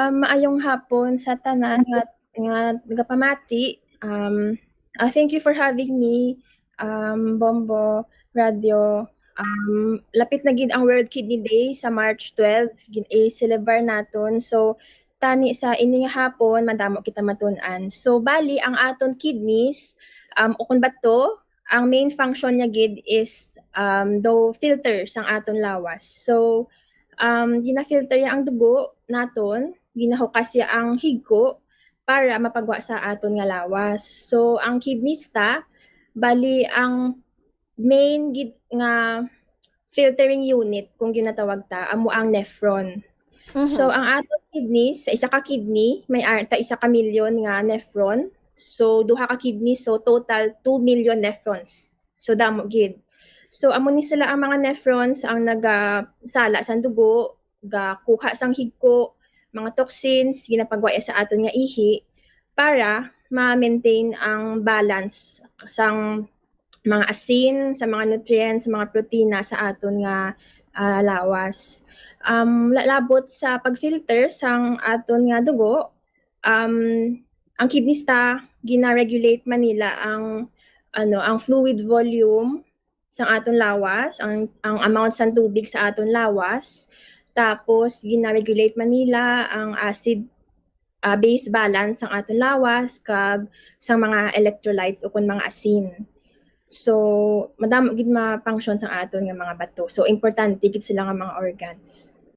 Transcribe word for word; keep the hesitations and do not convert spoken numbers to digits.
Um, maayong hapon sa tanan nga, nga nagapamati. Um, uh, thank you for having me, um, Bombo Radio. Um, lapit na gid ang World Kidney Day sa March twelve, gin-, i-celebrate naton. So, tani sa ini nga hapon, madamo kita matun-an. So, bali, ang aton kidneys, um, o kung bato, ang main function niya gid is, um, daw filter sang aton lawas. So, um, gina-filter niya ang dugo naton, ginahukas niya ang higko para mapagwa sa aton nga lawas. So, ang kidneys ta, bali ang main gid nga filtering unit kung ginatawag ta, amo ang nephron. So, ang aton kidneys, sa isa ka kidney, may ar-, ta isa ka milyon nga nephron. So, duha ka kidney, so total two million nephrons. So, damo gid. So, amo ni sila ang mga nephrons ang nagasala sang dugo, gakuha sang higko, mga toxins, ginapagwa sa aton nga ihi para ma-maintain ang balance sang mga asin, sa mga nutrients, sa mga protina sa aton nga, ah, lawas. Um, la-, labot sa pag-filter sang aton nga dugo, um, ang kidneys ta, gina-regulate man nila ang, ano, ang fluid volume sang aton lawas, ang, ang amount sang tubig sa aton lawas. Tapos, gina-regulate man nila ang acid, ah, base balance sang aton lawas kag sang mga electrolytes o kon mga asin. So, madamo gid ma-function sang aton nga mga bato. So, importante gid sila nga mga organs.